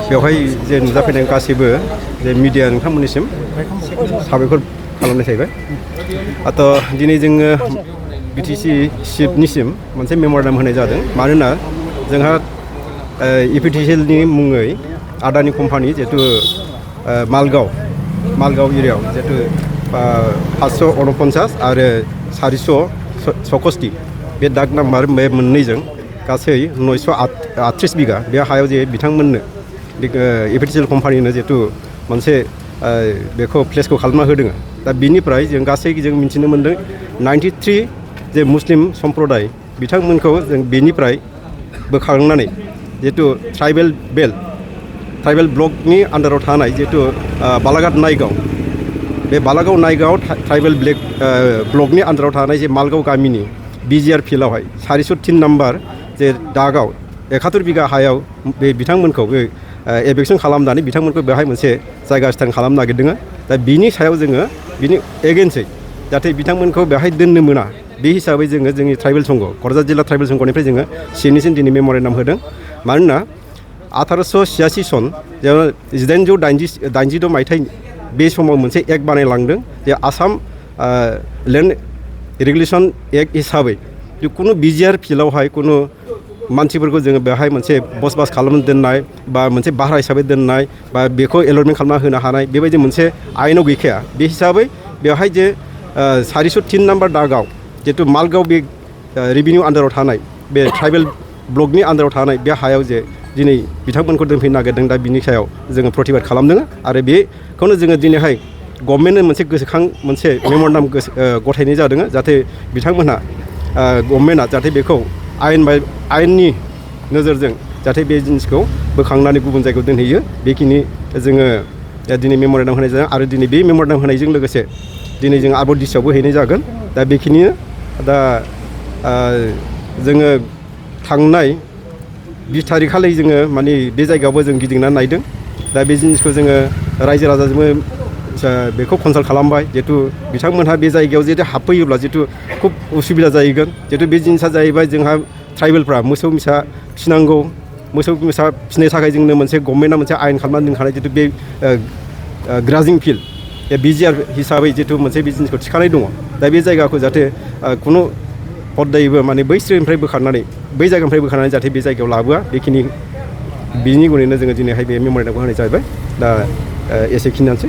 बेवहाय जे नुजाफैनाय गासैबो जे मिडिया नोंथांमोननिसिम साबायखर खालामनाय जाहैबाय दिनै जोङो BTC चिफनिसिम मोनसे मेम'रेन्डाम होनाय जादों मानोना जोंहा EPTCLनि मुङै आदानि कम्पानि जिहेतु मालगाव एरियायाव जिहेतु 549 आरो 466 बे दाग नाम्बार बे मोननैजों गासै 938 बिगा बे हायाव जे बिथांमोननो EPTCL कम्पानिनो जिहेतु मोनसे बेखौ प्लेसखौ खालामना होदों दा बिनिफ्राय जों गासै जों मिथिनो मोन्दों 93 जे मुस्लिम सम्प्रदाय बिथांमोनखौ जों बेनिफ्राय बोखारनानै जिहेतु ट्राइबेल ब्लकनि आन्डाराव थानाय जिहेतु बालाघाट नायगाव बे बालागाव नायगाव ट्राइबेल ब्लकनि आन्डाराव थानाय जे मालगाव गामिनि BGR फिल्डआवहाय 403 नाम्बार जे दागाव 71 बिगा हायाव बे बिथांमोनखौ बे एभेक्सन खालामनानै बिथांमोनखौ बेवहाय मोनसे जायगा स्टार्ट खालामनो नागिरदों दा बिनि सायाव जोङो बिनि एगेन्स्टै जाहाथे बिथांमोनखौ बेवहाय दोननो मोना बे हिसाबै जोङो जोंनि ट्राइबेल संघ क'क्राझार जिल्ला ट्राइबेल संघनिफ्राय जोङो सिनिसिम दिनै मेम'रेन्डाम होदों मानोना 1886 सन जेराव 1886 मायथाइ बे समाव मोनसे एक्ट बानायलांदों जे आसाम लेन्ड रेगुलेसन एक्ट हिसाबै खुनु BGR फिल्डआवहाय खुनु मानसिफोरखौ जोङो बेवहाय मोनसे बसबास खालामनो दोननाय बा मोनसे भारा हिसाबै दोननाय बा बेखौ एलटमेन्ट खालामना होनो हानाय बेबायदि मोनसे आयेनाव गैखाया बे हिसाबै बेवहाय जे 403 नाम्बार दागाव जिहेतु मालगाव बे रेभिनिउ आन्डाराव थानाय बे ट्राइबेल ब्लकनि आन्डाराव थानाय बे हायाव जे दिनै बिथांमोनखौ दोनफैनो नागिरदों दा बिनि सायाव जोङो प्रतिबाद खालामदों आरो बेखौनो जोङो दिनैहाय गभर्नमेन्टनो मोनसे गोसोखां मोनसे मेम'रेन्डाम गथायनाय जादों जाहाथे बिथांमोनहा गभर्नमेन्टआ जाहाथे बेखौ आयेननि नोजोरजों जाहाथे बे जिनिसखौ बोखांनानै गुबुन जायगायाव दोनहैयो बेखिनि जोङो दिनै मेम'रेन्डाम होनाय जादों आरो दिनै बे मेम'रेन्डाम होनायजों लोगोसे दिनै जों आबर डिस्ट्रिक्टआवबो हैनाय जागोन दा बेखिनिनो दा जोङो थांनाय 20 थारिखखालि जोङो माने बे जायगायावबो जों गिदिंनानै नायदों दा बे जिनिसखौ जोङो रायजो राजाजोंबो बेखौ कनसाल्ट खालामबाय जिहेतु बिथांमोनहा बे जायगायाव जुदि हाबफैयोब्ला जिहेतु खुब उसुबिदा जाहैगोन जिहेतु बे जिनिसा जाहैबाय जोंहा ट्राइबेलफ्रा मोसौ मोसा फिनांगौ मोसौ मोसा फिनो थाखाय जोंनो मोनसे गभर्नमेन्टआ मोनसे आयेन खालामनानै दोनखानाय जिहेतु बे ग्राजिं फिल्ड BGR हिसाबै जिहेतु मोनसे बे जिनिसखौ थिखानाय दङ दा बे जायगाखौ जाहाथे खुनु पद्दायैबो माने बै जायगानिफ्राय बोखारनानै जाहाथे बे जायगायाव लाबोआ बिनि गुनैनो जोङो दिनैहाय बे मेम'रेन्डामखौ होनाय जाहैबाय दा एसेखिनियानोसै